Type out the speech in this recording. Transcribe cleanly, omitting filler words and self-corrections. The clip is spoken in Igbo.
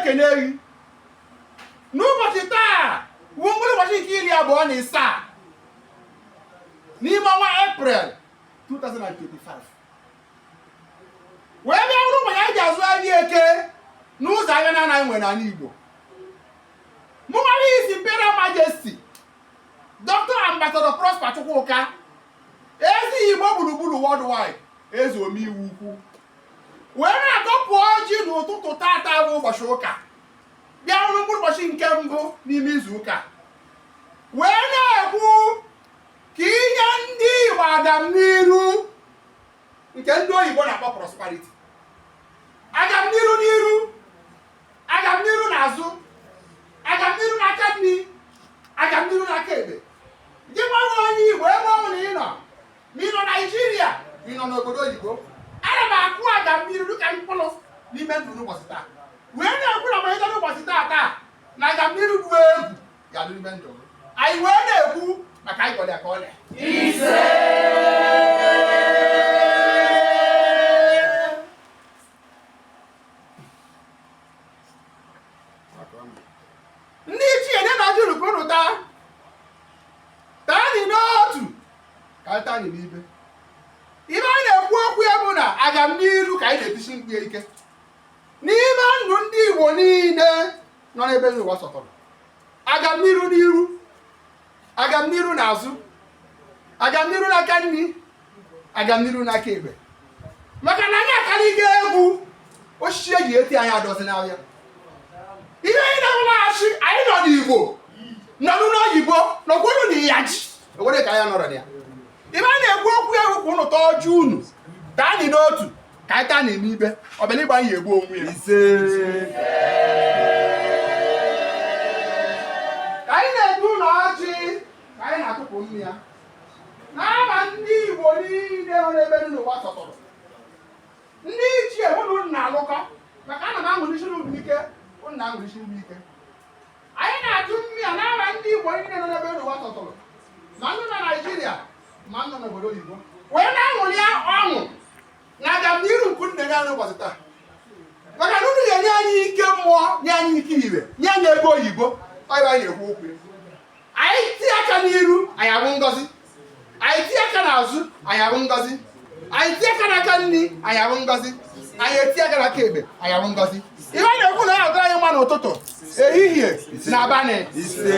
Ekene gị n'ụbọchị taa wụ mkpụrụ ụbọchị nke 27 n'ime ọnwa Eprel 2025, wee bịa bụrụ ụbọchị anyị ji azụ ahịa Eke n'ụzọ ahịa na anaghị nwere n'ala Igbo. Mụnwa His Imperial Majesty Dr. Ambassador Prosper Chukwuka, eze Igbo gburugburu worldwide, eze omeiwu ukwu, wee na-agọpụ ọjị n'ụtụtụ tata bụ ụbọchị ụka, bịa bụrụ mkpụrụ ụbọchị nke mbụ n'ime izu ụka, wee na-ekwu ka inye ndị Igbo agamniru nke ndị oyibo na-akpọ prosperity, agamniru n'iru, agamniru n'azụ, agamniru n'aka nri, agamniru n'aka ekpe. Gị nwa onye Igbo, ebe ọ bụla ị nọ, ma ị nọ Naijiria, ma ị nọ n'obodo oyibo, ana m akụ agamniru dịka mkpụrụ n'ime ndụ n'ụbọchị taa, wee na-ekwu na malite n'ụbọchị taa taa na agamniru dị egwu ga-adị n'ime ndụ gị. Anyị wee na-ekwu maka anyị gọrọ ya ka ọ lee. Ise. Ndị ichie nye na jụrụ ka unu taa, taanị n'otu ka anyị taanị n'ibe. Ibe anyị na-ekwu okwu ya bụ na agamniru ka anyị na-etisi mkpu ya ike n'ime ndụ ndị Igbo niile nọ n'ebe n'ụwa sọtọrọ. Agamniru n'iru, agamniru n'azụ, agamniru n'aka nri, agamniru n'aka ekpe, maka na anyị akaligo egwu osisi eji eti anyị adọzi n'ahịa. Ihe anyị na-alaghachi, anyị nọ n'Igbo, nọrụ n'oyibo, nọkwuru na ịyaji ewere ka anyị nọrọ na ya. Ibe a na-ekwu okwu ya bụ ka unu taa ọjị unu, taanị n'otu ka anyị taa n'ime ibe ọbịa ịgba anyị egbu onwe ya. Ise. Ka anyị na-edu ụlọ ọjị, ka anyị na-atụpụ mmiri ya n'ama ndị Igbo niile nọ n'ebe dị n'ụwa sọtọrọ. Ndị ichie, hụ na unu na-alụkọ, maka ana m aṅụrịsiri unu ike, unu na-aṅụrịsiri m ike. Anyị na-atụ mmiri a n'ama ndị Igbo niile nọ n'ebe n'ụwa sọtọrọ, ma ndị nọ Naijiria, ma ndị nọ n'obodo oyibo, wee na-aṅụrị ọṅụ na agamniru nke unu na-enye anyị ụbọchị taa, maka na unu ga-enye anyị ike mmụọ, nye anyị ike ire, nye anyị ego oyibo. Ọ anyị na-ekwu okwu ya. Anyị tie aka n'iru, anyị abụ ngọzi. Anyị tie aka n'azụ, anyị abụ ngọzi. Anyị tie aka n'aka nri, anyị abụ ngọzi. Anyị etie aka n'aka ekpe, anyị abụ ngọzi. Ihe anyị na-ekwu na ya adịrị anyị mma n'ụtụtụ, ehihie na abalị. Ise.